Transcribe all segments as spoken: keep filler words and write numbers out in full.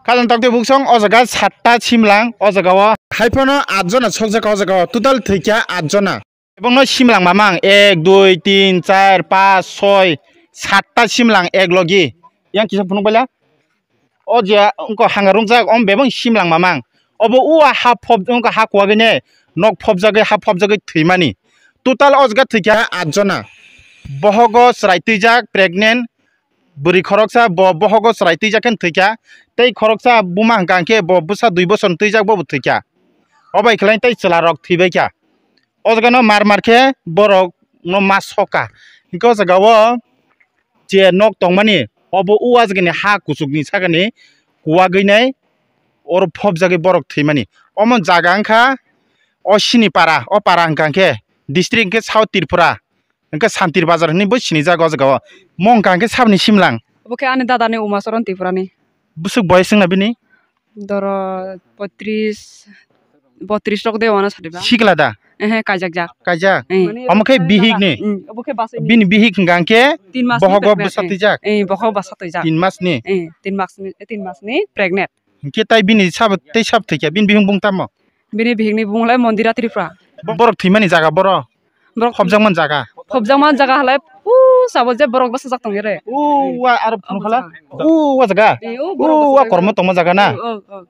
Khajang tokti buksong o jaga satta simlang o jaga o. Haiphano at jona sokjak o jaga o. Total thwikha at jona. Ebongno simlang mamang ek, dui, tin, char, pas, soi, satta simlang ek logi. Yang kisa phunuk baila. O je wngkha hanga rungjak, om bebang simlang mamang. Obo ua ha phop, wngkha ha kuwagwi ne, nok phopjagwi, ha phopjagwi thwimani. Total o jaga thwikha at jona. Bohogo chwrai twijak, pregnant, bwrwi khoroksa, bo bohogo chwrai twijak khe thwikha. Tei khoroksa buma hwnkha hwnkhe bo bwsa dui bosor twijak, bobo thwikha. O bai khlai tei chwla rok thwibaikha. O jaga no mar mar khe borok no ma soka. Hwnkhe o jaga o je nok tongmani, obo o ajagani ha kuchukni sakani kuwagwi nai oro phobjagwi borok thwimani. Omo jaga wngkha o Sinipara, o para hwnkha hwnkhe district hwnkhe South Tripura, hwnkhe Santir Bazar hwnwi bo sinijak o jaga o. Mo wngkha hwnkhe saboni simlang. Obo khe ani dadani Umacharan Tripurani. Bwswk boyes wngna bini? Doro poitris, botris rok de wana sariba. Sikla da? Ehe, kaijakjak. Kaijak? Eh. Omo khe bihik ni? Hmm, obo khe basai ni. Bini bihik hwnkha hwnkhe tin mas ni bohogo pregnant, bwsa eh. Twijak? Eh, bohogo bwsa twijak. Tin mas ni? Eh, tin mas ni, eh, tin mas ni pregnant. Hwnkhe tai bini sabo tei sab thwikha? Bini bihik bung tamo? Bini bihik ni bung lai Mondira Tripura. Bo-, borok thwimani jaga boro? Borok phobjakmani jaga? Phobjakmani jaga halai, u sabo je borok bwsajak tong re. U wa aro phunukhala? U wa jaga? Eh, u borok u wa bwsajak. Kormo tongma jaga na? Oh, oh, oh.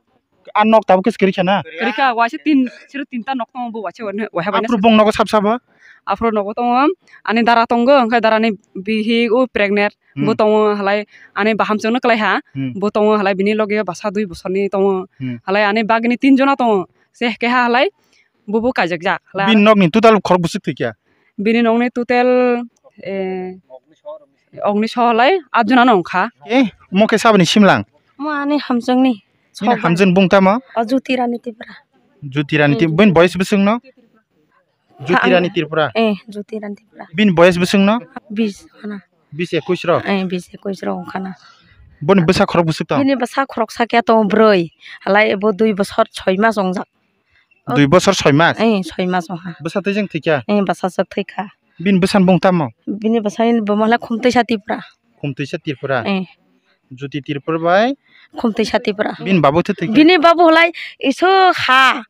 A nok tabuk khe kwrwi kha na? Kwrwi kha, waisa tin, siro tinta nok tongo, bo waisa wahai bai. Aphuru bong nogo sab sabo? Aphuru nogo tongo, ani dara tongo, hwnkhe darani bihik o pregnant, hmm, bo tongo halai, ani bahamchwng no kwlai ha, hmm, bo tongo halai, bini loge bwsa dui bosorni tongo, hmm, halai ani bagini tin jona tongo, se keha halai, bobo kaijakjak halai. Bini nokni total khorok bwswk thwikha? Bini nokni total, eh, Ogni soho lai at jona no wngkha. Eh, mo khe saboni simlang? Mo ani hamjwngni. Nini hamjwng bung tamo? O Jyoti Rani Tripura. Jyoti Rani Tripura. Bini boyes bwswk no? Jyoti Rani Tripura. Eh, Jyoti Rani Tripura. Bini boyes bwswk no? Bis hana. Bis ekush ro? Eh, bis ekush ro wngkha na. Boni bwsa khorok bwswk tong? Bini bwsa khorok sakya tong brwi. Halai bo dui bosor soi mas wngjak. Dui bosor soi mas? Eh, soi mas wngkha. Bwsa twijang thwikha? Eh, bwsa swk thwikha. Bini bwsani bung tamo? Bini bwsani buma le Khumtwisa Tripura. Khumtwisa Tripura? Eh. Jyoti Tripura bai? Khumtwisa Tripura. Bini babu twi thwikha? Bini babu halai isu ha.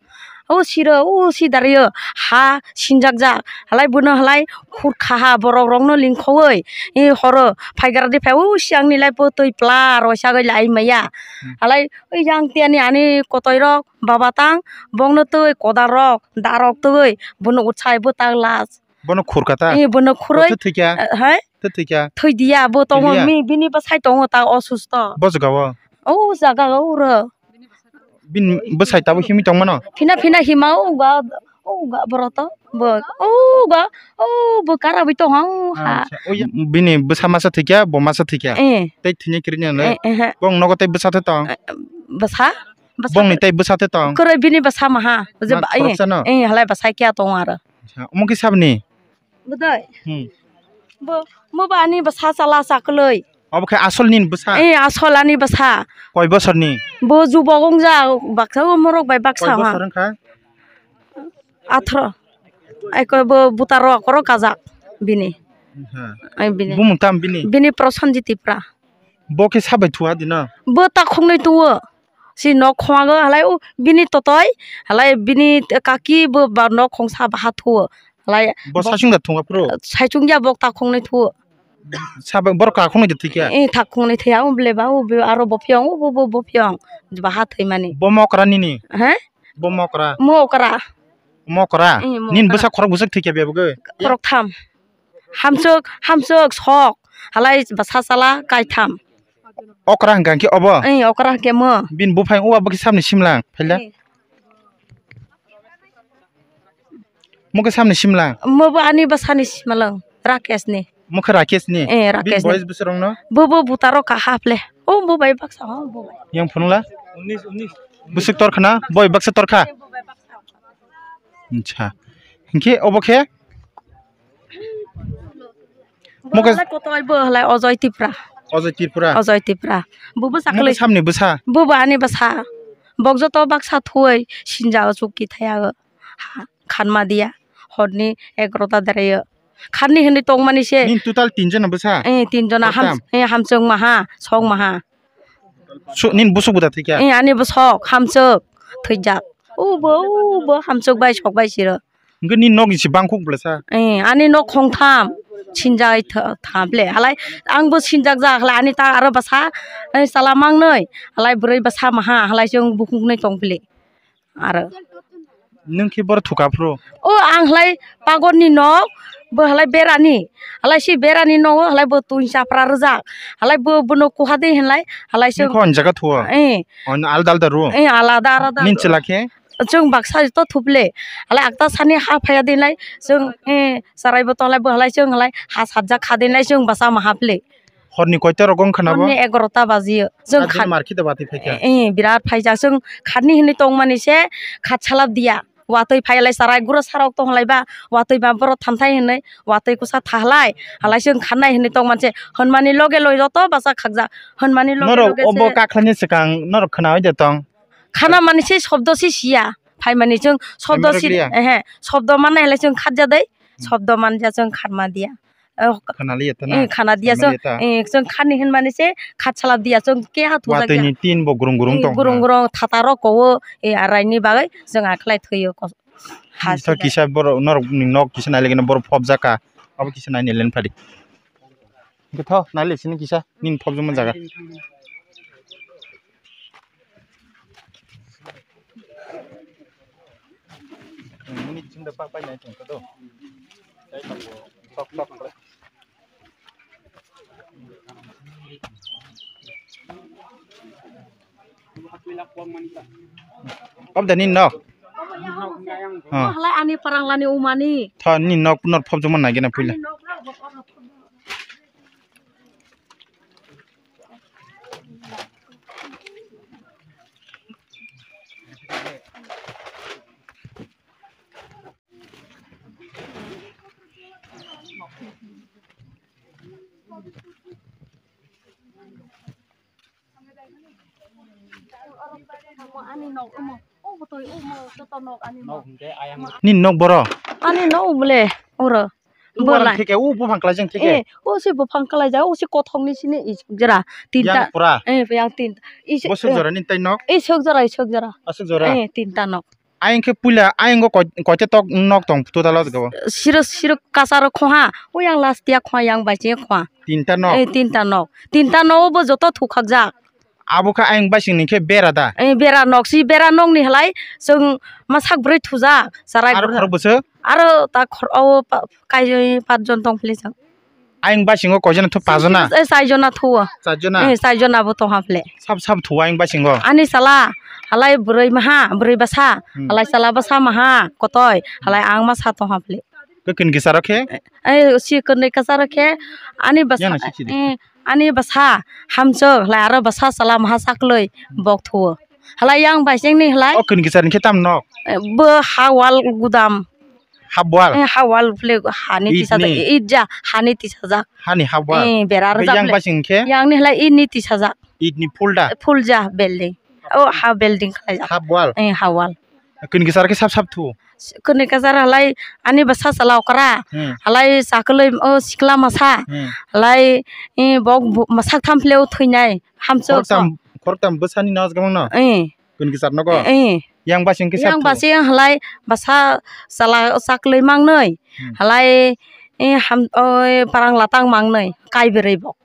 O siro, o si dario ha sinjak jak. Halai bono halai khur khaha borok rokno lingkhowi. Eh, horo phaigra di phai o siang ni lai po twi pla roi sagwi lai maya. Hmm. Halai o yang tiani ani kotoi rok. Baba tang, bongno twi kodal rok, da rok twi, bono uchai bo ta glass. Bono khurka ta? Eh, bono khurwi. Bo thwi thwikha? Eh, hai? Thwi thwikha? Thwi diya, bo tongo. Thwi liya? Mi, bini bwsai tongo ta osusto. Bo jaga o? O jaga o ro. Bini bwsai tabuk himwi tongmano? Phina phina hima o ga, o ga boro to. Bo, o ga, o bo kara bai tong ang ha. Acha, o ya, bini bwsa masa thwikha, bo masa thwikha? Eh. Tei thwini kiri ni le? Eh, eh, he. Bong nogo tei bwsa tong? Eh, bwsa? Bwsa bongni tei bwsa tei tong? Kwrwi bini bwsa maha. Je ma ba-, eh, khoroksano? Eh, halai bwsa kya tongo aro. Acha, omo khe sabni? Budai. Hmm. Bo, mo ba ani bwsa chala chakwlwi. Obo khe asol nini bwsa? Eh, asol ani bwsa. Koi bosorni? Bo jubok wngja, baksa o morok bai baksa ha. Koi bosor wngkha? Athro. Ai koi bo buta rok oro kajak bini. Ha. Ai bini. Bumung tam bini? Bini Prosenjit Tripura. Bo khe sabai thua dino? Bo ta khongnwi tuo. Si nok khongo halai o bini totoi, halai bini kaki bo ba nok khongsa baha thuo. Halai bo bo saichung da thunga phuru? Saichung ya bok ta khongnwi thuo. Sabai borok ka khongnwi da thikya? Eh, ta khongnwi thaya o ble ba o be aro bo phiong o bo bo bo phiong baha thwimani. Bo mokra nini? He? Bo mokra? Mokra. Mokra? Eh, mokra. Nini bwsa khorok bwswk thikya bebgwi? Khorok tham. Hamswk, hamswk, sok, halai bwsa chala kaitham. Okra hwnkha khe obo? Ei, okra hwnkhe mo. Bini buphang uwa bwkhe sabni simlang phaila? Ei. Mokhe sabni simlang? Mo bo ani bwsani simlang, Rakesh ni. Mokhe Rakesh ni? Eh, Rakesh ni. Bini boyes bwswk rokno? Bo, bo butaro kaha phle. O bo bai baksa, o bo bai. Yang phunula? Bwswk torkha na? Boi baksa torkha? Acha. Hinkhe obo khe? Mokhe halai kotor bo halai Ojoy Tripura. Ojoy Tripura? Ojoy Tripura. Bo bwsa mokhe kwlwi. Samni bwsa? Bo bo ani bwsa. Bok joto baksa thuwi sinja o chukki thaya o. Ha, khanma diya. Horni egarota derayo. Khanni hinwi tongmani se. Nini total tin jona bwsa? Eh, tin jona ham-, eh, hamchwng maha, song maha. Su-, nini busuk buda thwikha? Eh, ani bwsok hamswk thwijak. Ubo, ubo hamswk bai sok bai siro. Hwnkhe nini nokni se bangkuk bwlasa? Eh, ani nok khongtham sinjak tha-, thaple. Halai angbo sinjak jak halai ani ta aro bwsa, eh, chala mangnoi. Halai bwrwi bwsa maha halai chwng bukhuknwi tongpili. Aro. Nwng khe boro thuka phuru? O ang halai pagorni nok, bo halai berani. Halai si berani nogo halai bo twi chapra rwjak. Halai bo, bono kuha de hinlai, halai chwng. Nokho on jaga thuo? Eh. On alda alda ru? Eh, alada alada. Nini chwla khe? Chwng baksa to thuple. Halai akta sani ha phaya de hinlai, chwng, eh, sarai bo tonglai bo halai chwng halai ha sajak kha de hinlai chwng bwsa mahaple. Horni koita rogo wngkha na bo? Horni egarota bajiyo. Chwng khat market o batwi phaikha. Eh, birat phaijak. Chwng khatni hinwi tongmani se khat salab diya. Watwi phailai sarai guro sarok tong halai ba. Watwi ba borok thamthai hinwi. Watwi kusa thahlai. Halai chwng khatnai hinwi tongmani se. Hwnmani loge loge joto basa khakjak. Hwnmani loge loge se. Norok obo kakhlani swkang norok khnaui de tong? Khana mani se shobdo se siya. Phaimani chwng shobdo si, ehe, shobdo mannai halai chwng khatjadai. Shobdo manja chwng khatma diya. Oh, khana liya ta na? Eh, khana diya chwng, eh, chwng khani hinmani se khat salab diya chwng keha thujak ya. Watwi ni tin bo gurung gurung tong. Gurung gurung thata rok kowo, eh, araini bagwi chwng akhlai thwiyo ko. Kisa borok norok ni nok kisa nai lagi borok phobjak ka. Abo kisa nai ni len phadi. Hwnkhe tho nai le sini kisa nini phobjakma jaga. Obda nini nok? Halai ani parang lani umani. Tho nini nok nor phobjakma nai gana puila. Nini nok boro? Ani nok bole oro. Bolai. Theke u buphang kalaijak theke. Eh, o si buphang kalaijak, o si kothokni sini isuk jora. Tinta. Yang pura. Eh, yang tinta. Isuk, bosuk jora ni tai nok? Isuk jora, isuk jora. Asuk jora. Eh, tinta nok. Ayang khe puila, ayang go koi-, koite tok nok tong total o jaga o? Sirok, sirok kasaro khoha, o yang last ya khoha, yang bai che khoha. Tinta nok? Eh, tinta nok. Tinta nok bo joto thukhakjak. Abo khe ayang basing ni khe bera da? Eh, bera nok si, bera nok ni halai chwng masak bwrwi thujak, sarai bwrwi. Aro khorok bwswk? Aro ta khor-, o pa-, kai, pach jon tong phili chwng. Ayang basingo koijana thu, pajona? Eh, chaijona thuo. Chaijona? Eh, chaijona bo tongha phle. Sab sab thuo ayang basingo? Ani chala, halai bwrwi maha, bwrwi bwsa, hmm, halai chala bwsa maha, kotoi, halai ang masa tongha phle. Kwkun kisaro khe? Eh, si kwnwi kasaro khe, ani bwsa, eh, ani bwsa hamswk, halai aro bwsa chala maha chaklwi bok thuo. Halai yang baisingni halai. O kwkun kisarni khe tam nok? Eh, bo ha wal gudam. Half wall? Eh, half wall phle hani tisajak, it ja, hani tisajak. Hani half wall? Eh, bera rwjak yang phle. Basing khe? Yang ni halai it ni tisajak. It ni full da? Full ja building. O ha building khlaijak. Half wall? Eh, half wall. Kwkun kisar khe sab sab thu? Kwkun kisar halai ani bwsa chala okra. Hmm. Halai chakwlwi o sikla masa. Hmm. Halai, eh, bok bu-, masak tham phle o thwinai. Hamswk. Khoroktam, khoroktam bwsani nos gomang no? Eh. Kwkun kisar nogo? Eh. Yang basing kisa. Yang basing halai bwsa chala chaklwi mangnoi. Hmm. Halai, eh, ham, oi, parang latang mangnoi. Kai bwrwi bok.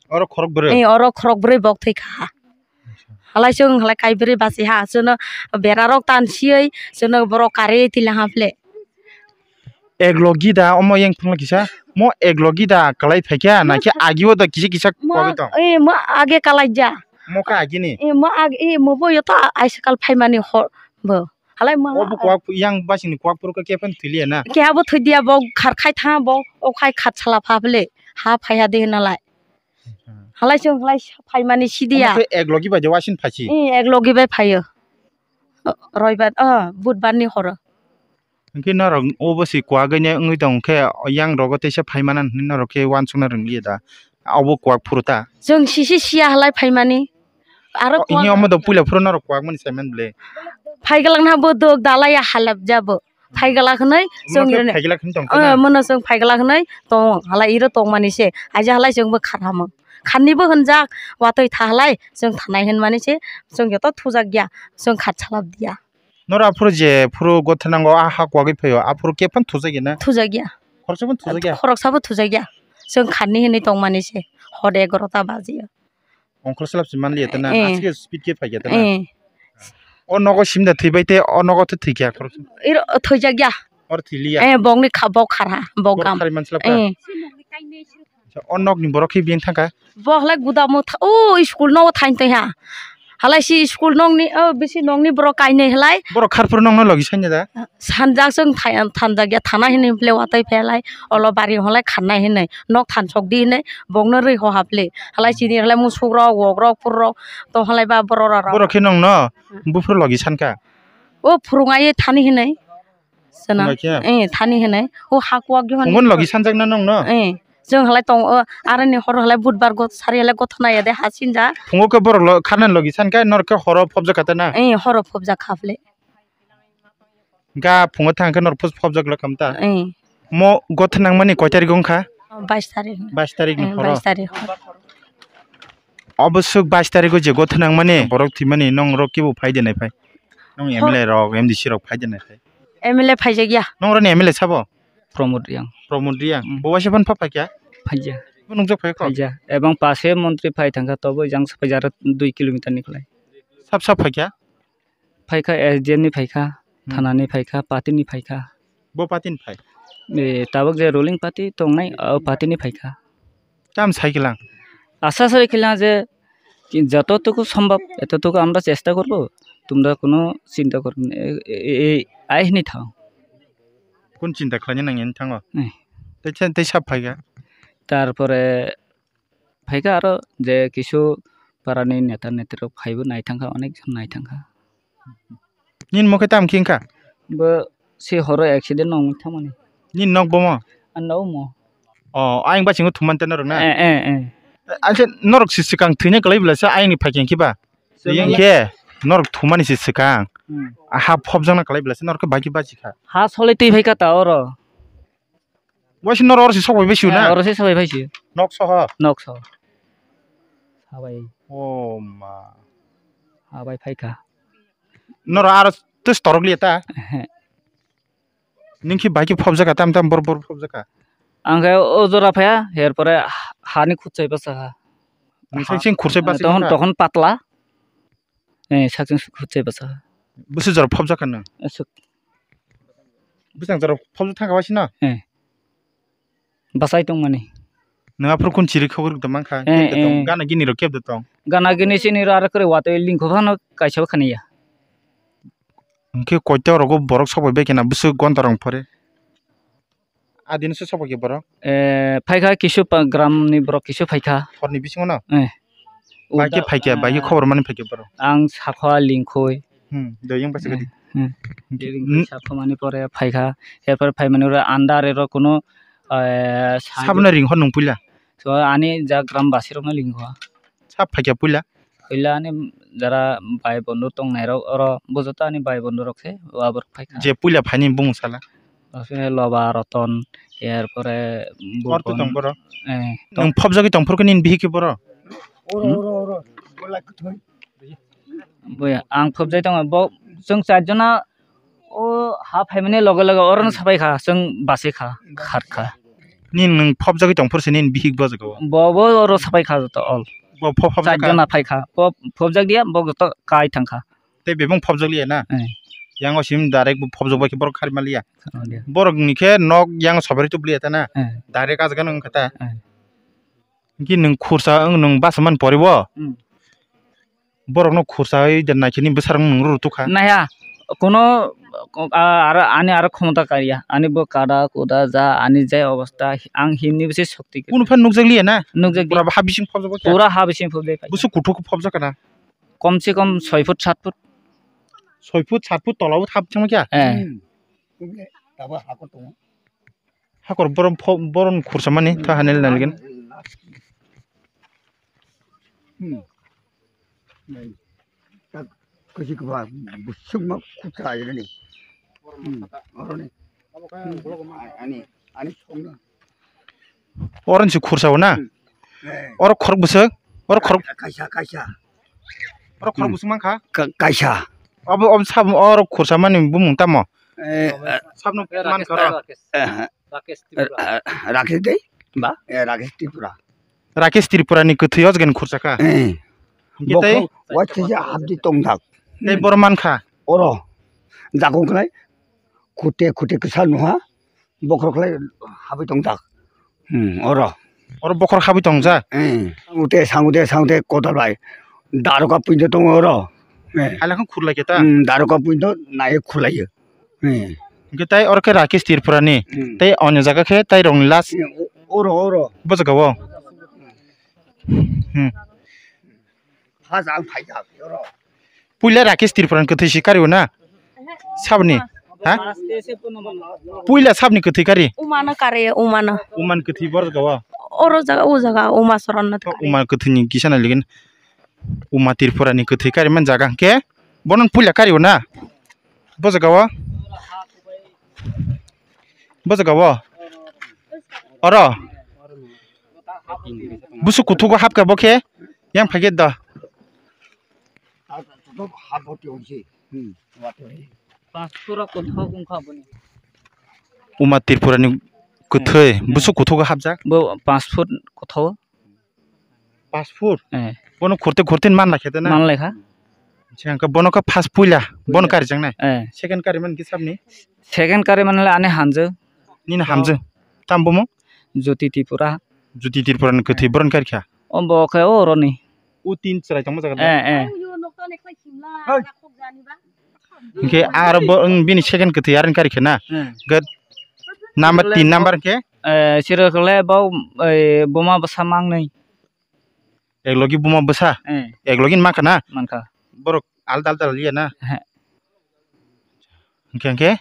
Oro khorok bwrwi? Eh, oro khorok bwrwi bok thwi kha. Halai chwng halai kai bwrwi basi ha. Chwngno bera rok tan siwi, chwngno borok karwi tila ha phle. Ek logi da omo yang thangla kisa. Mo ek logi da kalai phaikya, na khe agi o da kisa kisa kogwi tong? Eh, mo age kalai ja. Mo kha agi ni? Eh, mo ag-, eh, mo bo yoto aisikal phaimani hor bo. Halai mo. O bo kwak yang basing ni kwak phuru khe khe phan thwiliya na? Khe abo thwidiya bo khar khai tha bo, o khai khat sala pha bole. Ha phaiya de hinalai. Hmm. Halai chwng halai phaimani sidiya. Omo khe ek logi bai je wasin phaisi? Eh, ek logi bai phaio. Roibar, oh, budbar ni horo. Hwnkhe norok obo se kwagwino wngwi tong khe, yang rogo teisa phaimana hinwi norok khe uansukna rwngya da? Obo kwak phuru ta? Chwng sisi siya halai phaimani. Aro o, ini kwak omo do puila phuru norok kwak mani saiman bwle? Phaiglak na bo dok dalai ya halap jabo. Phaiglak hwnwi chwng rene. Phaiglak hwnwi tong khe na? Mono chwng phaiglak hwnwi tong, halai iro tongmani se. Aija halai chwng bo kharhamung. kharnibo hwnjak, watwi tha halai, chwng thanai hwnmani se, chwng joto thujak ya, chwng khat salab diya. Noro aphuru je phuru gothenango a ha kwagwi phaio, aphuru khe phano thujak ya na? Thujak ya. Khoroksa phano thujak ya? Khoroksa bo thujak ya. Chwng kharni hwnwi tongmani se, hor egarota baji o. Ongkhor slap se manliya ta na, eh, aswk speed khe phaikha ta na. Eh. O nogo simda thwibai te o nogo tho thwikha khoroksa. Iro thwijak ya. Or thwiliya. Eh, bokni kha-, bok kharha, bok gam. Khari manslap kha. Eh. O nokni borok khe biyang thangkha. Bo halai gudamo tha-, o school nogo thain taiha. Halai si school nokni, o bisi nokni borok kainwi halai. Borok kharphuru nokno logi sanya da? Sanjak chwng thai-, thanjak ya thana hinwi phle watwi phelai, olo bari holai kharnai hinwi, nok thansok di hinwi, bokno rwi ho hapli. Halai chini halai musuk rok, wok rok, phur rok, tong halai ba borok rok. Borok khe nokno buphuru logi sankha? O phurung ai thani hinwi. Sena. Phungai khe? Eh, thani hinwi. O ha kwak yo. Phungon logi sanjak na nokno? Eh, chwng halai tong, o, aroni hor halai budbar got sari halai gothona ya de ha sinja. Phungo khe borok lo-, kharnani logi sankha, norok khe horo phobjak kha ta na? Eh, horo phobjak kha phle. Ga phungo thang khe norok phobjak lo khamta. Eh. Mo gothe nangmani koi tarik wngkha? Bais tarik. Bais tarik ni horo. Eh, bais tarik. Obo swk bais tarik o je gothe nangmani borok thwimani nongrok kebo phai de nai phai? Nong M L A rok, M D C rok phai de nai phai? M L A phaijak ya. Nongrok ni M L A sabo? Pramod Reang. Pramod Reang. Mm. Bo waisa phano pha phaikya? Phaikya. Bo nungjak phaikha? Phaikya. Ebong pase montri phai thangkha tobo jang sa phaikya aro dui kilometer ni khlai. Sab sab phaikya? Phaikha, S D M ni phaikha, hmm, thana ni phaikha, party ni phaikha. Bo party ni phai? E, tabuk je ruling party tongnai, o party ni phaikha. Tam sai kilang? Asa sai kilang je, ki-, jototuku sombhob, etotuku amra chesta korbo, tumra kono chinta korbo na, e, e, e, e, ai hini thao. Kun chinta khlaina nangya ni thango? Eh. Tei sa-, tei sab phaikha? Tarpore phaikha aro je kisu parani neta netirok phaibo naithangkha, onek jon naithangkha. Nini mokhe tam khe wngkha? Bo se horo accident no wngwi thangmani. Nini nok bomo? Ang nogo mo. O, ayang bachingo thumani tei norok na? Eh, eh, eh. Aise norok se swkang thwina kwlai bwlai se ayang ni phaikhe ba? Yang khe norok thumani se swkang. Hmm. Ha phobjakna kwlai bwlai se norok khe bai khe bachikha. Ha solai twi phaikha ta oro. Waisa norok oro se sok bai phai sio na? Eh, oro se sok bai phai sio. Nok soho? Nok soho. Sabai. O ma. Sabai phaikha. Norok aro tes torok liya ta? Ehe. Ningkhe bai khe phobjak kha, tam tam bor bor phobjak kha? Ang khe o jora phaiya, her pore ha-, hani khutsai bwsa kha. Nung seng seng khursai bwsa kha? Tokhon, tokhon patla. Eh, sakchung khutsai bwsa. Bwswk jora phobjak kha nung? Aswk. Bwswk jora phobjak thangkha waisino? Eh. Bwsai tongmani. Nung aphuru kun chiri khogor tong mankha? Eh, kebde tong, eh. Gana gini rok kebde tong? Gana gini chini ro aro kwrwi watwi lingkho phano kaisa bo khaniya. Hwnkhe koito rogo borok sok bai bai khe na bwswk gonta rok phore? Adini se sobo khe borok? Eh, phaikha kisu pa-, gram ni borok kisu phaikha. Horni bisingo no? Eh. Bai khe phaikha, bai khe khobor mani phaikha borok? Ang sakha lingkhoi. Hmm, doyeng basi gadi. Hmm. Sakha mani pore phaikha, erpore phaimani oro andar ero kuno, eh, sabna ring hor nung puila? So ani ja gram basi rok no lingkho. Sab phaikha puila? Puila ani jara bai bondo tongnai rok oro bo joto ani bai bondo rok se o aborok phaikha. Je puila phaini bumung sala? Aswk Loba Roton, er pore Orto Bubon, tong boro? Eh, nwng phobjagwi tong phuru khe nini bihik khe boro? Oro, hmm? Oro, oro. Boya, ang phobjai tongo. Bo, chwng char jona o ha phaimani loge loge orono sapai kha, chwng basi kha, khat kha. Nini nwng phobjagwi tong phuru se nini bihik bo jaga o? Bo, bo oro sapai kha joto all. Bo pho phobjak kha? Char jona phai kha. Bo phobjak dia, bo joto kai thang kha. Tei bebak phobjak liya na? Eh. Yang o sim direct bo phobjak bai khe borok khari ma liya. Khari ma liya. Borok ni khe nok yang o sobari tubu liya ta na? Eh. Direct ah jaga no wng kha ta? Eh. Hwnkhe nwng khursa wng nwng basa man poribo? Hmm. Borok no khursa oi de nai khe ni bwsarok nwng rw rw tukha. Naiha, kono, ah, aro ani aro khomota kariya. Ani bo kada kuda ja ani je obostha ang himni bisi shokti. Kunu phan nukjak liya na? Nukjak liya. Pura ha bising phobjak kha? Pura ha bising phobjak kha. Bwswk kuthuk phobjak kana? Kom se kom soi foot, sat foot. Soi foot, sat foot tola o thap chama kya? Eh. Hmm. Tabo hakor tongo. Hakor borom pho-, borom khursa mani tha hanel nalgen. Hmm. Nai. Tak kasi keba busuk ma khursa aja ni. Hmm. Oro ni. Hmm. Ani, ani song na. Orange khursa o na? Hmm. Oro khorok bwswk? Oro khorok, kaisa, kaisa. Oro khorok bwswk mankha? Ka-, kaisa. Obo, obo sab-, oro khursa mani bumung tamo? Eh, sabno man khoro? Eh, Rakesh Tripura. Eh, Rakesh dei? Ba? Eh, Rakesh Tripura. Rakesh Tripura ni kwthwi o jaga ni khursa kha? Eh. Hingke tei? Bokho waithisa habdi tongthak. Tei boro mankha? Oro. Jakong khlai. Khute, khute kwsa nuha. Bokhorok khlai habwi tongjak. Hmm, oro. Oro bokhorok habwi tongjak? Eh, sangute, sangute, sangute kotor bai. Daroka puindo tongo oro. Eh. Haila khe khurlai khe ta? Hmm, daroka puindo nai khurlaiyo. Eh. Hingke tai oro khe Rakesh Tripura ni. Hmm. Tei onyo jaga khe tai rong ni last. Eh, o-, oro, oro. Bo jaga o. Hmm. Phaja ang phaijak, oro. Puila Rakesh Tripura ni kwthwi si kari o na? Sabni? Ha? Puila sabni kwthwi kari? Umano kari, umano. Uman kwthwi bor jaga o? Oro jaga, o jaga, uma soron na. Uma kwthwi ni kisa na ligin. Uma Tripura ni kwthwi kari man jaga hwnkhe bono puila kari o na? Bo jaga o? Bo jaga o? Oro? Busu kuthugo hapkha bo khe? Yang phaikhe da. Uma Tripura ni kwthwi, busu kuthugo hapjak. Bo paanch foot kotho. Paanch foot? Eh. Bono khurte khurte man lakhe da na? Man lakha. Acha, hwnkhe bono khe first puila, bono karijaknai? Eh. Second kariman khe sabni? Second kariman le ani hamjwk. Nini hamjwk. Tam bumung? Jyoti Tripura. Jyoti Tripura ni kwthwi boron karikha? O bo khe o oroni. O tin chwrai tongma jaga da? Eh, eh. Hoi. Hingke aro bo, bini second kwthwi aro kari khe na? Hmm. Hingke number tin number hingke? Eh, siro khle bo, eh, buma bwsa mangnwi. Ek logi buma bwsa? Eh. Ek logi mankha na? Mankha. Borok alda alda liya na? He. Hingke, hingke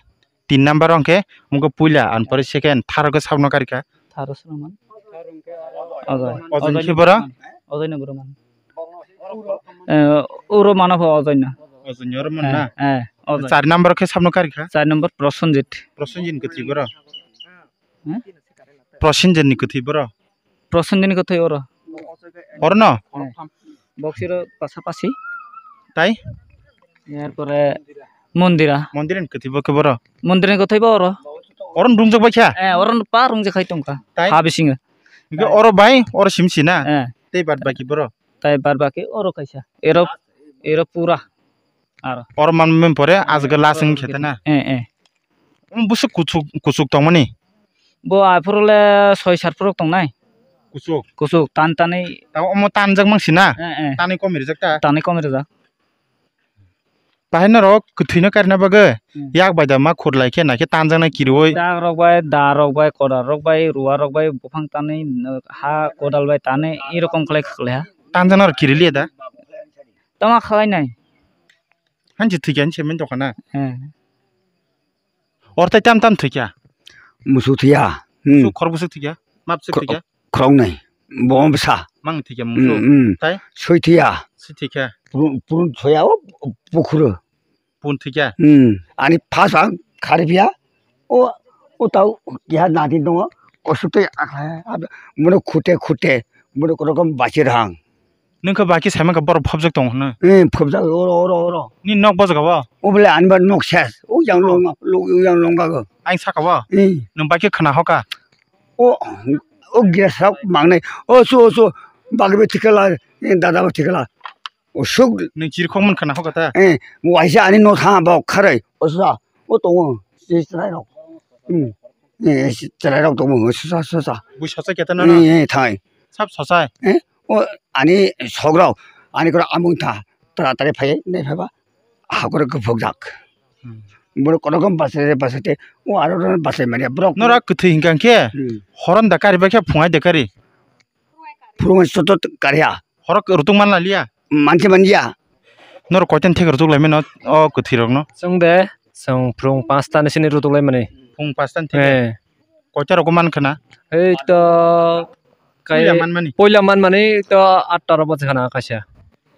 tin number hingke mungke puila, anpore second, third hingke sabno karikha? Third o srwngman. Ojoi. Ojoi ni boro? Ojoi ni boro man. Eh, uro mano pho Ojoi no. Ojoi ni oro man na? Eh, eh, Ojoi. Char number khe sabno karikha? Char number Prosenjit. Prosenjit ni kwthwi boro? Hmm? Prosenjit ni kwthwi boro? Prosenjit ni kwthwi oro. Oro no? Eh. Boksiro pasapasi. Tai? Erpore Mondira. Mondira ni kwthwi bo khe boro? Mondira ni kwthwi bo oro. Oro no rungjak bai kha? Eh, oro no pa rungjak khai tongkha. Tai? Ha bisingo. Hingke oro bai, oro simsi na? Eh. Tei bad baki boro? Tai bad baki oro kaisa. Ero, ero pura. Aro. Oro man men pore, ajga last wng khe ta na? Eh, eh. Omo busu kuchuk, kuchuk tongmani? Bo aphuru le soi sat phuru tongnai. Kuchuk? Kuchuk, tan tanwi. Tamo omo tanjak mangsi na? Eh, eh. Tanwi kom rijak ta? Tanwi kom rijak. Bahai norok kwthwino karina bagwi, hmm, yak bai da ma khurlai khe naikhe tanjaknai kiriui. Dak rok bai, da rok bai, koda rok bai, ruwa rok bai, buphang tanwi, ha kodal bai tanwi, e rokom khlai khlai ha. Tanjaknai rok kiri liya da? Tama khlai nai. Hanchi thwikya hinse mani tongkha na? Hmm. Or tai tam tam thwikya? Musu thwikya. Hmm. Su khorok bwswk thwikya? Map bwswk thwikya? Khoroknwi. Bo bwsa. Mang thwikya musu. Hmm, hmm. Tai? Soi thwikya. Soi thwikya. Purun, purun soya o pukhuro. Pun thwikya. Hmm. Ani phas ang khari phiya. O, o tau kiha nadi tongo. Kosuk tei akha. Mone khute khute. Mone kono kom bachir hang. Nwng khe bai khe sai mankha borok phobjak tongo hwnwi. Eh, phobjak oro, oro, oro. Nini nok bo jaga o? O bole ani ba nok ses. O yang long, lo, yang long gago. Ang saka o? Eh. Nwng bai khe khna hoka? O, o gas rok mangnai. O su, o su. Bagwi bo thikala, eh, dada bo thikala. O suk. Nwng chirikhok man khna hoka ta? Eh, waisa ani nok ha ba kharai. O sa, o tongo. Chwrai rok. Hmm. Eh, chwrai rok tongo. Susa, susa. Bui sosa keta no? Eh, eh, thai. Sab sosa? Eh? O ani sogrok, ani koro amung tha, taratari phai, nai phaiba, hakoro gupuk jak. Hmm. Borok kono kom basai, basai te, o aro ro basai mani borok. Nora kwthwi hinkha khe, hmm, horon da kari ba khe phungai da kari. Phungai soto kariya. Horok rutung man liya? Manse manya. Nora koitan thek rutuk lai mano, o kwthwi rok no? Chwng de, chwng phung pasta ni sini rutuk lai mani. Phung pasta ni thek? Eh. Koita rogo man khana? Ei to kai puila manmani? Puila manmani to atta ro baje khana kaisa.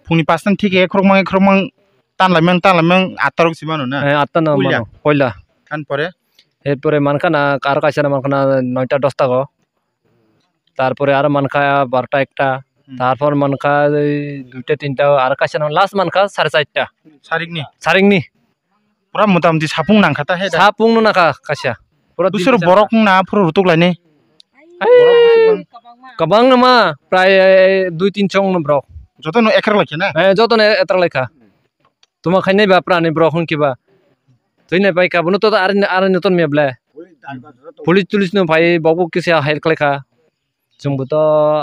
Phungni pastan thik e khorokmang khorokmang tanlaimang tanlaimang atta rok si mano na? Eh, atta no puila mano, puila. Tan pore? Er pore man khana kar kaisa na man khana noita dosta go. Tarpore aro mankha barota ekta. Hmm. Tarpor mankha ei duita tinta, aro kaisa no last mankha sare charta. Sarikni? Sarikni. Pura motamoti sapung nangkha ta he da? Sapung no nangkha kaisa. Pura dusur din borok na pura rutuk lainai. Ai, borok bwswk bang? Kwbangma, prai dui tin chong no borok. Joto no ekrak lai khe na? Eh, joto no etrak lai kha. Tuma khainai ba prani borok hwn kiba. Twi nai pai kha, bono to ari, ari no ton mia ble. Police tulis no phai, bo bo kisa help khlai kha. Chwng bo to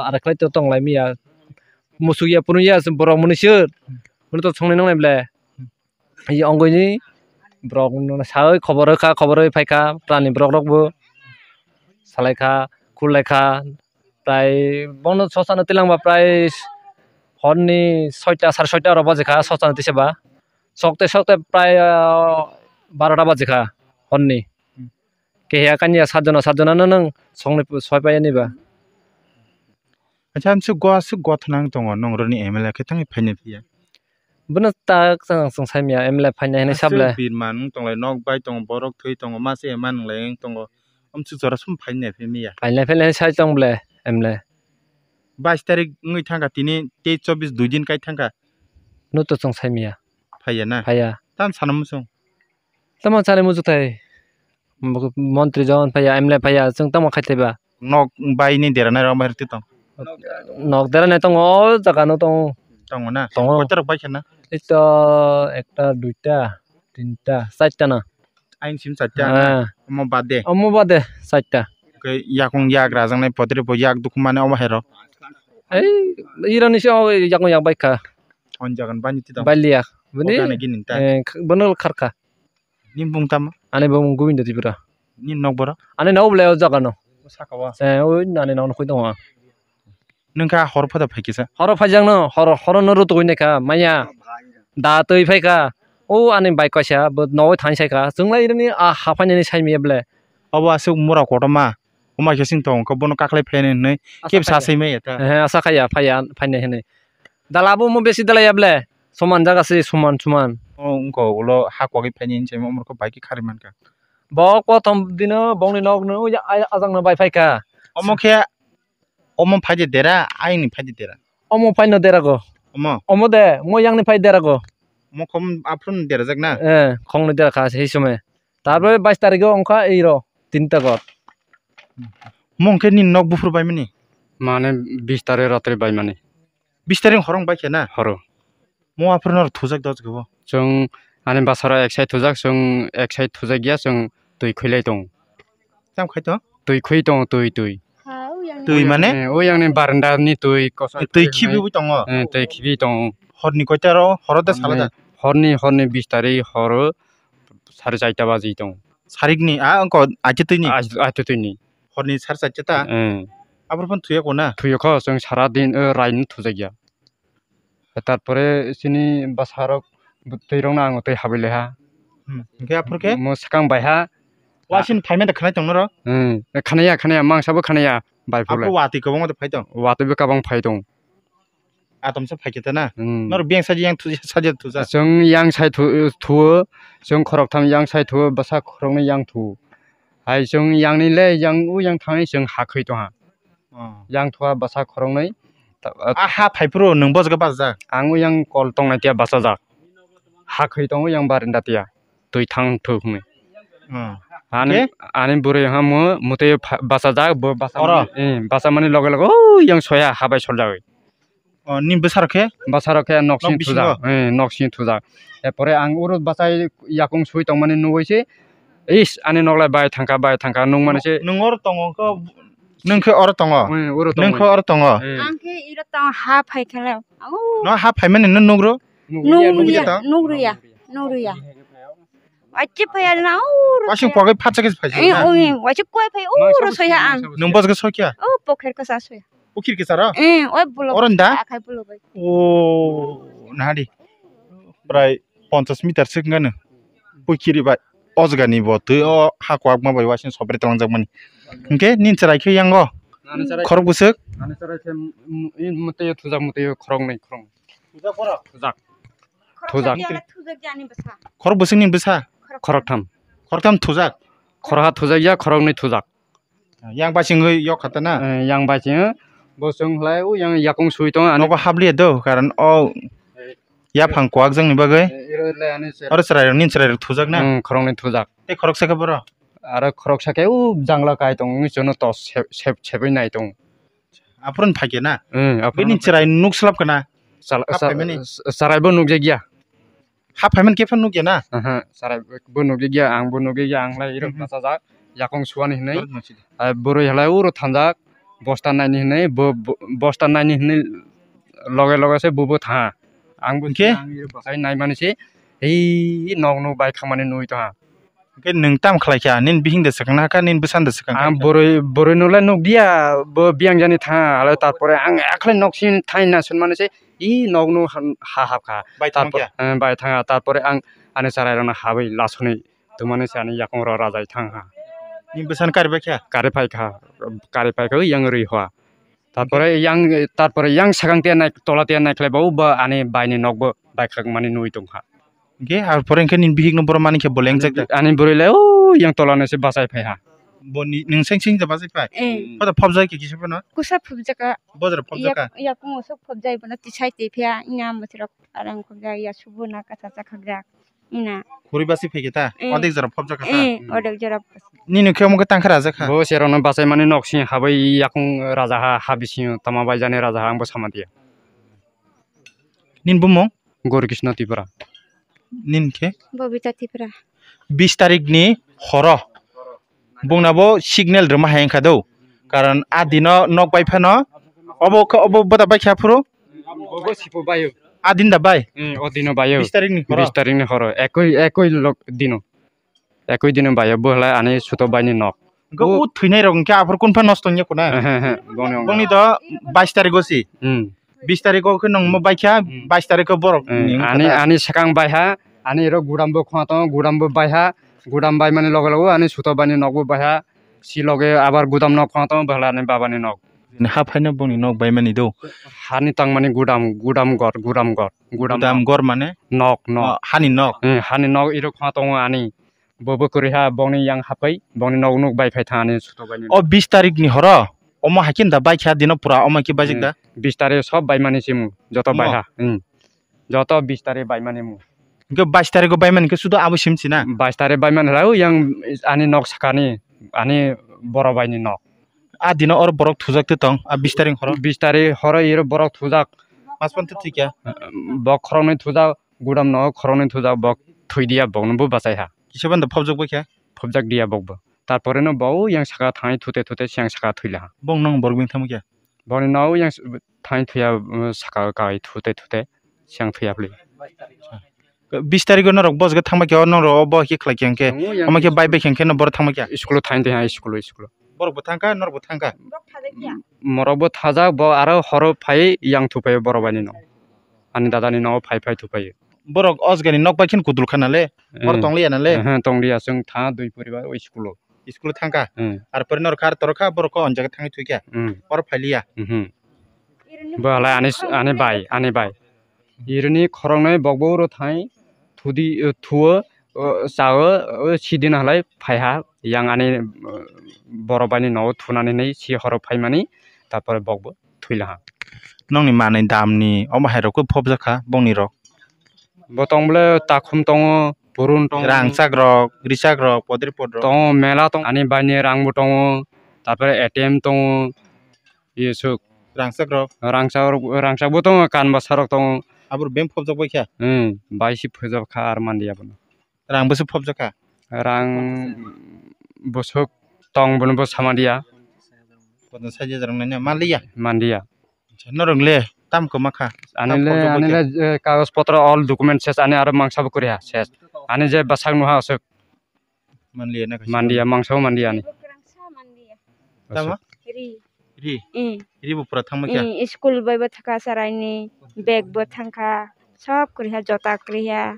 ari khlai to tong lai mia. Musuk ya, punu ya, borok mwnwi sir. Bono to songnai nang nai ble. Ye ongoi ni borok no sawi khobor rw kha, khobor rwi phai kha, prani borok rok bo salai kha, khulai kha. Prai bono sosa no twlang ba prai hor ni soita, sare soita rok baji kha sosa no tisa ba. Sokte sokte prai, ah, barota baji kha hor ni. Hmm. Kehe ya kanya sat jona, sat jona no nwng songni soi pai ya ni ba. Acha, amsuk go, aswk gothnang tongo, nongrokni M L A khe thangwi phainai phiya? Bono tak chwng, chwng sai manya, M L A phainai hinwi sable. Aswk birman wng tonglai, nok bai tongo, borok thwi tongo, masa ema nwnglai wng tongo, amsuk jora sum phainai phi manya? Phainai, phainai sai tong ble, M L A. Bais tarik wngwi thangkha, tini tei chobis dui din kai thangkha. No to chwng sai manya. Phaiya na? Phaiya. Tam sana muchung. Tamo chale muchuk thai. Montri jon phaiya, M L A phaiya, chwng tamo khai thai ba? Nok bai ni dera nai rok bai rwtwi tong. Nok dera nai tongo, o jaga no tongo. Tongo na? Tongo. Koita rok bai khe na? Ito ekta, duita, tinta, charta na. Ain sim charta na? Ah. Omo bade? Omo bade, charta. Khe yakung yak rajak nai potri po yak dukhu mane omo hai rok? Ei, iro ni se o yakung yak bai kha. On jagan bani ti tong? Bai liya. Bini, o gana gini ta? Eh, bono khar kha. Nini bumung tamo? Ani bumung Gobindo Tripura. Nini nok boro? Ani nok bole o jaga no. O saka o? Eh, o ani nok no koi tongo. Nwng kha hor phada phai kisa? Horo phai jak no, horo, horo no rutugwi nai kha, manya. Da twi phai kha. O ani bike kaisa, bo nogo thang sai kha. Chwng lai rini a ha phai nani sai miya ble. Obo aswk mura kotorma. Omo hai khe chwng tongo khe bono kaklai phai nai hinwi. Asa khe bwsa khai ya. Sai maya ta? He, asa khai ya, phai ya, phai nai hinwi. Dala bo omo besi dala ya ble. Soman jaga se, soman, soman. O wngkha ulo ha kogwi phaini hinwi saimano, omo khe bai khe kharwi mankha. Bo kothom dino bongni nokno ya, a, ajangno bai phaikha. Omo khe, omo phaide dera, ayangni phaide dera. Omo phaino derago. Omo? Omo de, mo yangni phai derago. Omo khom aphuru derajak na? Eh, khongni derakha se hisome. Tarpore bais tarikgo wngkha eiro, tinta gor. Omo hwnkhe nini nok buphuru baimani? Mane bis tarik ratri baimani. Bis tarik horong bai khe na? Horo. Mo aphuru no thujak dos gabo? Chwng ani basaro ek side thujak, chwng ek side thujak ya, chwng twi khwilai tongo. Tam khai to? Twi khwi tongo, twi, twi. Twi mane? Eh, o yang ni baranda ni twi kosa. Twi khibi tongo? Eh, twi khibi tongo. Horni koita ro? Horo da sala da? Horni, horni bis tarik horo sare charta baji tongo. Sarikni, a, wngkha aitwtwini? Ait-, aitwtwini. Horni sare charta ta? Eh. Aphuru phano thwiya kho na? Thwiya kho, chwng sara din, eh, raini thujak ya. Tarpore chini bwsarok twi rokno ang twi habwi lai ha. Hmm. Hwnkhe aphuru khe? Mo swkang bai ha. Wasing phaimani da khwnai tong norok? Hmm. Khwnaya, khwnaya, mangsa bo khwnaya. Bai phulai. Aphuru watwi kwbangma da phai tong? Watwi bo kwbang phai tong. Atomsa phai khe ta na? Hmm. Norok beng saji yang thuja, saji thuja? Chwng yang sai thu-, thuo, chwng khoroktham yang sai thuo, bwsa khoroknwi yang thuo. Hai chwng yang ni le yang u yang thangwi chwng ha khwi tong ha. Oh. Yang thua bwsa khoroknwi. Ta-, a ha phai phuru nwng bojak bajak? Ang yang kol tongnai tiya bachajak. Ha khwi tongo yang barinda tiya. Twi thang thuk hwnwi. Oh. Ani, ani bwrwi ha mo mwtwi pha-, bachajak, bo basa mani, eh, basa mani loge loge, oh, yang soya ha bai soljagwi. Oh, ni bwsarok khe? Bwsarok khe nok sing thujak. Eh, nok sing thujak. Erpore ang uro bachai yakung sui tongmani nugui se, "Is, ani nok lai bai thangkha, bai thangkha," nung mani se. Nwng oro tongo khe, nwng khe oro tongo? Eh, oro tongo. Nwng khe oro tongo? Eh. Ang khe iro tongo, ha phai khe le. Au. No ha phaimani no nugro? Nugriya, nugriya, nugriya. Wachi phai na uro. Wasing pogwi phatsa khe phai. Eh, oi, wachi koi phai uro soya ang. Nwng bojak soikya? Oh, poker ko sa soya. Pukhir kisa ro? Eh, oi bulo. Oron da? Akhai bulo bai. O, nahadi. Prai ponchas meter sik ngano. Pukhiri bai. Ojgani bo twi o ha kwakma bai wasing sobre tlangjak mani. Hwnkhe nin chwrai khe yango. Khorok bwswk? Ani chwrai khe, mm, mm, mwtwi thujak mwtwi khorok nai khorok. Thujak khorok? Thujak. Thujak. Khorok bwswk ni bwsa? Khorok tham. Khorok tham thujak? Khorok ha thujak ya, khorok nai thujak. Yang bai singwi yok khata na? Eh, yang bai sing. Bo chwng hlai o yang yakung sui tong ani. Nogo habliya do, karon o yaphang kwak jangni bagwi. Eh, iro le ani se- Oro chwrai rok, nini chwrai rok thujak na? Hmm, khoroknwi thujak. Tei khoroksa khe boro? Aro khoroksa khe o jangla kai tong, wngwi chwngno tos sep, sep, sepwi nai tong. Aphuru ni phaikhe na? Hmm, aphuru Bini ni chwrai nuk slap kana? Sal-, Ha sa-, phaimani? s-, sarai bo nukjakya. Ha phaimani khe phano nukya na? Aha, sarai bo nukjakya, ang bo nukjakya, ang lai iro Mhm. bachajak, yakung suani hinwi. Oro nukjak. Ai bwrwi halai uro thanjak, bosta naini hinwi, bo, bo, bosta naini hinwi loge loge se bo bo tha. Ang bo Hinkhe? Ang iro bachai naimani se, ei nok nuk bai khangmani nui tongha. Hwnkhe nwng tam khlai kha? Nini bihik da swkang na kha, nini bwsa da swkang kha? Ang bwrwi, bwrwi no le nuk dia, bo biyang jani tha, alo tarpore ang ekhlai nok sini thai na sunmani se, i nok no ha, ha hap kha. Bai thang Tarpor-, kha? Eh, bai thang kha, tarpore ang ani chwrai rok no habwi lasonwi tumani se ani yakung rok rajai thang kha. Nini bwsa no kari bai kha? Kari phai kha, kari phai kha, yang rwi hoa. Tarpore yang, tarpore yang sakang tiya nai, tola tiya nai khlai bo, bo ani bai ni nok bo bai khak mani nui tong kha. Hingke, ar pore hingke nini bihik no boro mani khe bo lengjak da? Ani bwrwi le o yang tola no se bachai phai ha. Bo ni, nwng seng seng da bachai phai? Eh. Poto phobjak khe kisa phano? Kusa phobjak ka. Bojra phobjak ka? Yak, yakung osok phobjai bono tisai twi phiya, ina mwthirok arang phobjak, ya subu na kasa chakhakjak, ina. Khuri basi phai khe ta? Eh. Odek jora phobjak kha ta? Eh, odek jora. Nini khe omo khe tangkha rajak kha? Bo serok no bachai mani nok sing habai yakung raja ha, ha bising tama bai jani raja ha, ang bo sama diya. Nini bumung? Gauri Krishna Tripura. Nini khe? Bobita Tripura. Bis tarik ni horo. Bungna bo signal rwma hai wngkha do. Karon a dino nok bai phano. Obo khe, obo bwta bai kha phuru? Obo sipo bayo. A din da bai? Hmm, o dino bayo. Bis tarik ni horo? Bis tarik ni horo. Ekoi, ekoi lok dino. Ekoi dino bayo, bo hlai ani suto bai ni nok. Hingke O- o thwinai rok hingke aphuru kun pha nosto wngya khuna? Ehe, ehe, bongni wngya. Bongni to bais tarik o si. Hmm. Bis tarik o khe nwng mo bai kha, Hmm. bais tarik o borok Hmm, ni wngkha ani, ta? Ani sakang bai ha, ani ro gudam bo khwa tongo, gudam bo bai ha, gudam bai mani loge loge ani suto bai ni nok bo bai ha, si loge abar gudam nok khwa tongo, bo hlai ani baba ni nok. Ha phaino bongni nok bai mani do? Hani tangmani gudam, gudam gor, gudam gor, gudam Gudam nok. Gor mane? Nok, nok. Oh, hani nok? Hmm, hani nok iro khwa tongo ani. Bo bo kwrwi ha, bongni yang hapai, bongni nok nuk bai phai thang ani suto bai ni. O bis tarik ni horo, omo hai khe da bai kha dino pura, omo khe bajik da? Hmm, bis tarik sob bai mani simu, joto Omo? Bai ha. Hmm. Joto bis tarik bai mani mu. Hingke bais tarik o bai mani khe sudo abo sim si na? Bais tarik bai mani lai, o yang ani nok sakani, ani boro bai ni nok. A dino oro borok thujak te tong, a bis tarik horo? Bis tarik horo iro borok thujak. Mas pan te thwi kha? Bok khoroknwi thujak, gudam no khoroknwi thujak, bok thwi diya, bok no bo bachai ha. Kisa ban da phobjak bai kha? Phobjak diya bok bo. Tarpore no bo yang saka thangwi thute thute siang saka thwi laha. Bong nong borok bini thangma kha? Boni no yang s-, thangwi thwiya, um, saka kai thute thute siang thwiya phli. Bis tarik o norok bosgo thangma khe, o norok o bo khe khlai khe hingke, Tongo yang omo khe bai bai khe hingke no borok thangma khe? School o thangwi tongya, school o, school o. Borok bo thangkha, norok bo thangkha? Morok bo thajak, bo aro horo phai yang thuphaio borok bai ni no. Ani dada ni no phai phai thuphaio. Borok osgani nok bai khe kudul kha nale? Borok Eh. Tongliya nale? Eh, tongliya, chwng tha dui poribar o school o. School thangkha. Hmm. Ar pore norok kha, ar toro kha, borok kha, on jaga thangwi thwikha. Hmm. Oro phailiya. Mhm. Bo halai ani, ani bai, ani bai. Irini khoroknwi bokbo uro thai thudi, eh, thuo, eh, chao, eh, sidin halai phaiha. Yang ani, eh, borok bai ni nogo thunani hinwi si horo phaimani, tarpore bokbo thwilaha. Nokni manwi damni omo hai rok khe phobjakha bongni rok. Bo tong bole takhum tongo, purun tongo. Rangchak rok, richak rok, podri podrok. Tongo, mela tongo, ani bai ni rang bo tongo, tarpore A T M tongo, yesuk. Rangchak rok? Rangchak rok, rangchak bo tongo, kan bwsa rok tongo. Aboro beng phobjak bai kha? Hmm, bai si phobjak kha ar manliya bono. Rang bwswk phobjak kha? Rang bwswk tong bono bo samanliya. Pondro sait hajar wng nai na manliya? Manliya. Acha, norok le tam kwma kha? Ani le, ani le, eh, kagoj potro all document ses, ani aro mangsa bo kwrwi ha ses. Ani je bwsak nuha aswk. Manliya na kaisa? Manliya, mangsa bo manliya ani. Tamo? Ri. Ri? Mm. Ri bo pura thangma kha? Mm, school bai bo thangkha chwraini, bag bo thangkha, sob kwrwi ha, jota kwrwi ha,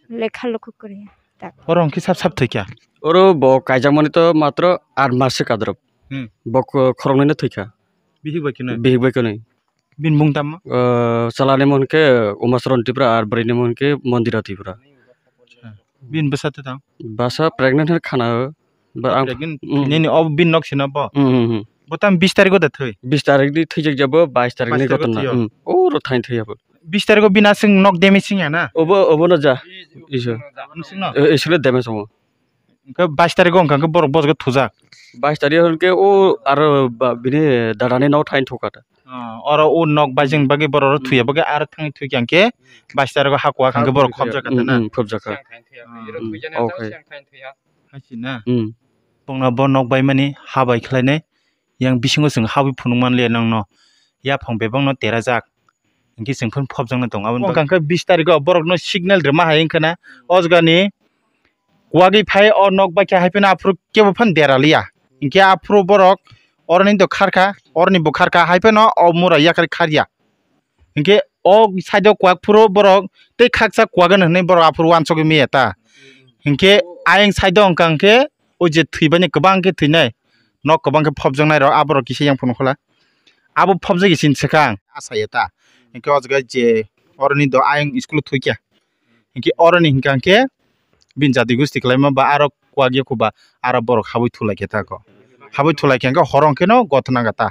lekha luku kwrwi ha. Oro hwnkhe sab sab thwikha? Oro bo kaijakmani to matro aat mas se kadrop. Hmm. Bo ko-, khoroknwi no thwikha. Bihik bai kwnwi? Bihik bai kwnwi. Bini mung tamo? O, chalani mung khe Umacharan Tripura ar bwrwini mung khe Mondira Tripura. Bini bwsa tei tamo? Bwsa pregnant hwnwi khana o. Ba ang, pregnant, mm, nini o bin nok sina bo. Mm, mm, mm. Bo tam bis tarikh o da thwi. Bis tarikh ni thwijak jabo, bais tarikh ni bais tarikh o gotona. Thwi o. Mm. O ro thain thwi abo. Bis tarikh o bini aswk nok damage wngya na? Obo, obo no ja. Iso. Nwswk no? E, iso le damage tongo. Hwnkhe bais tarikh o wngkha hwnkhe borok bojok thujak. Bais tarikh o hwnkhe o aro ba, bini dada ni nok thain thukha ta. Ah, oro o nok baijak bagwi borok oro thwiya bagwi aro thangwi thwikha hwnkhe bais tarikh o hakua hwnkhe borok khobjak kha ta na? Mm, mm, khobjak kha. Mm, mm, okay. Hai si na? Mm. Tongna bo nok baimani ha bai khlainai. Yang bisingo chwng habwi phunuk manliya nangno. Yaphang bebakno terajak. Hinkhe chwng phano phobjakno tongo. Aboni bagwi wngkha khe bis tarikho borokno signal rwma hai wngkha na. O jagani kuwagwi phai o nok baikha hai phano aphuru kebo phano deraliya. Hinkhe aphuru borok oroni do kharkha, oroni bo kharkha hai phano o mura yakari kharya. Hinkhe o side o kuwak phuru borok tei khaksa kuwagano hinwi borok aphuru uansugwi maya ta. Hinkhe ayang side o wngkha hinkhe o je thwibani kwbang khe thwinai, nok kwbang khe phobjaknai rok, aborok kisa yang phunukhola. Abo phobjagwi chini swkang asaya ta. Hinkhe o jaga je oroni do ayang school o thwikha. Hinkhe oroni hinkha hinkhe bini jati gosti kwlaima ba aro kuwak yakhuba aro borok habwi thulaikha ta ko. Habwi thulaikha hinkhe horo hinkhe no gotna gata.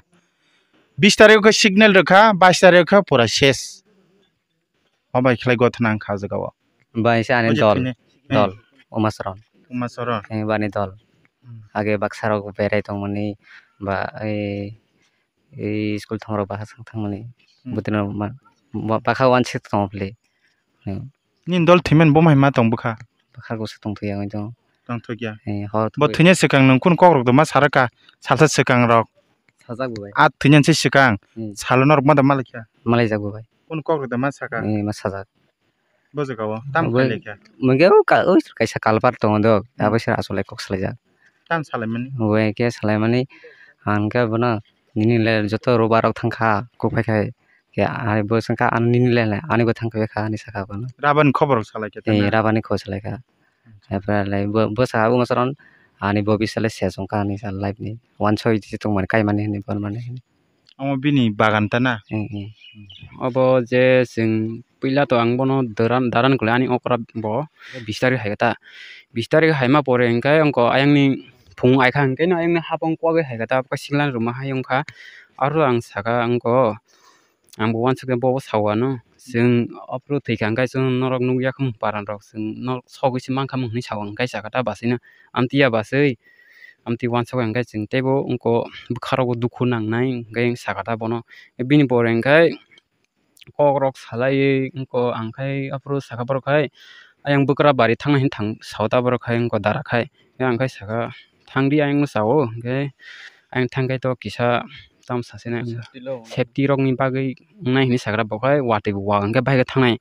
Bis tarikh khe signal rwkha, bais tarikh khe pura ses. Obai khlai gotna wngkha o jaga o. Bai se ani dol, thwini, dol, hmm. Umasoron. Umasoron. Eh, bani dol. Hmm. Age baksa rok berai tongmani ba, eh, eh, school thongrok bahai thangmani. Hmm. Bwtwino ma, ma, bakha uansuk tongo phili. Hmm. Nini dol thwimani bo hai ma tong bwkha? Bakha kusa tongthokya wngwi tongo. Tongthokya. Eh, hor bo thwimani. Thwini swkang nwng kunu kokrok da ma sarwkha? Salsa swkang rok. Sajak bo bai. A thwinani se swkang. Hmm. Salo norok ma da malaikha? Malaijak bo bai. Kunu kokrok da ma saka? Eh, ma sajak. Bo jaga o tam khai laikha? Mungke o ka, o kaisa kalpar tongo do. Hmm. Abo se asole kok salaijak. Tam salaimani? Bo ke salaimani. Ang ke bono nini le joto roba rok thangkha kok phai khai. Ke ani bo sangkha ani nini le ani bo thang khai kha ani saka bono. Rabani khobor salaikha. Eh, tana? Rabani khobor salaikha. Acha. Apre le bo, bo saka bo masaron ani bo bisale se songkha ani sa life ni. Wansoi tongmani kaimani hinwi bormani hinwi. Omo bini bagan ta na? Hmm, hmm. Obo je chwng puila to ang bono daran, daran kwlai ani okra bo bis tarikh hai ta. Bis tarikh haima pore hinkhe wngkha ayangni phung aikha hinkhe no ayangni hapang kwagwi hai kha ta, sikla rwma hai wngkha. Aro ang saka wngkha, ang bo uansukhe bobo sao ano. Chwng aphuru thwikha hinkhe chwng norok nukya khum paran rok, chwng norok sogwi se mankha mung hinwi sao, hinkhe saka ta basino amtwi ya baswi. Amtwi uansukha hinkhe chwng teibo wngkha bwkha rokbo dukhu nangnai hinkhe saka ta bono. Bini pore hinkhe kok rok salaiwi wngkha ang khai aphuru saka borok khai ayang bwkra bari thangnai hinwi thang sao ta borok khai wngkha dara khai. Ang khai saka thangdi ayang sao hinkhe ayang thangkhai to kisa tamo sase nai safety rokni bagwi wngnai hinwi sakha bo khai watwi bo wa hinkhe bahai khe thangnai.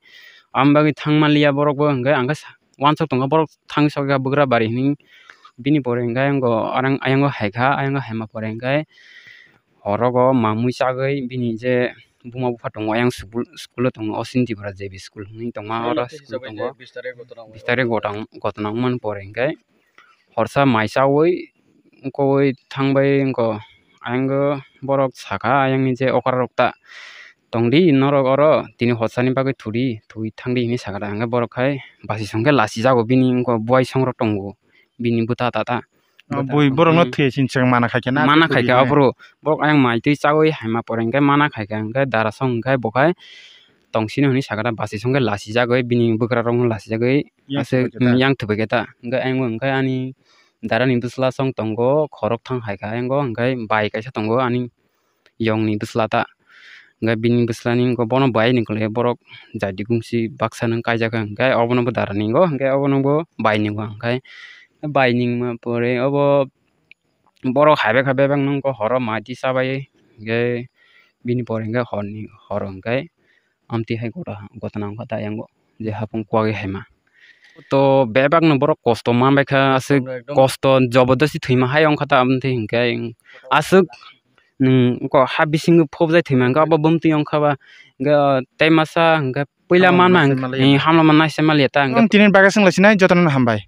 Aboni bagwi thang manliya borok bo hinkhe ang khe uansuk tongkha borok thangwi sokha bwkra bari hinwi bini pore hinkhe ayang ayango haikha ayang haima pore hinkhe horogo mamwi chagwi bini je buma bupha tongo ayang school o tongo Osin Tripura J B school hinwi tongma oro school tongo. Bis tarikh gotona wngmani pore hinkhe horsa mai chawi wngkha thangbai wngkha ayang borok saka ayangni je okra rok ta tongdi norok oro tini horsani bagwi thudi thwi thangdi hinwi sakha hinkhe borok khai basi songkhe lachijago bini wngkha buai songrok tongo bini bwta tata. Bwta bui borokno thwi sini chwng mana khaikhe na mana khaikhe aphuru borok ayang mai twi chawi haima pore hinkhe mana khaikhe hinkhe dara song hinkhe bo khai tongsino hinwi sakha basi songkhe lachijagwi bini bwkrarokno lachijagwi yang aswk thwbaikhe ta. Yang thwbaikhe ta hinkhe ayang hinkhe ani darani bwsla song tongo khorok thang haikha ayang hinkhe bai kaisa tongo ani yongni bwsla ta. Hinkhe bini bwslani wngkha bono bai ni kwlai borok jadi gumsi baksa nung kaijak kha hinkhe obono bo dara ningo hinkhe obono bo bai ningo hinkhe bai ningma pore obo borok haibai kha bebak nung horo mai twi chabai hinkhe bini pore hinkhe horni horo hinkhe amtwi hai gotha gotna wngkha ta yango je hapung kwagwi haima. To bebak no borok kosto manbai kha aswk kosto jobodosti thwima hai wngkha ta amtwi hinkhe aswk nwng wngkha ha bisingo phobjai thwima hinkhe abo bumtwi wngkha ba hinkhe tei masa hinkhe puila manma hamlama naisa manliya ta hinkhe. Tini bagwi swnglasinai jotono hambai.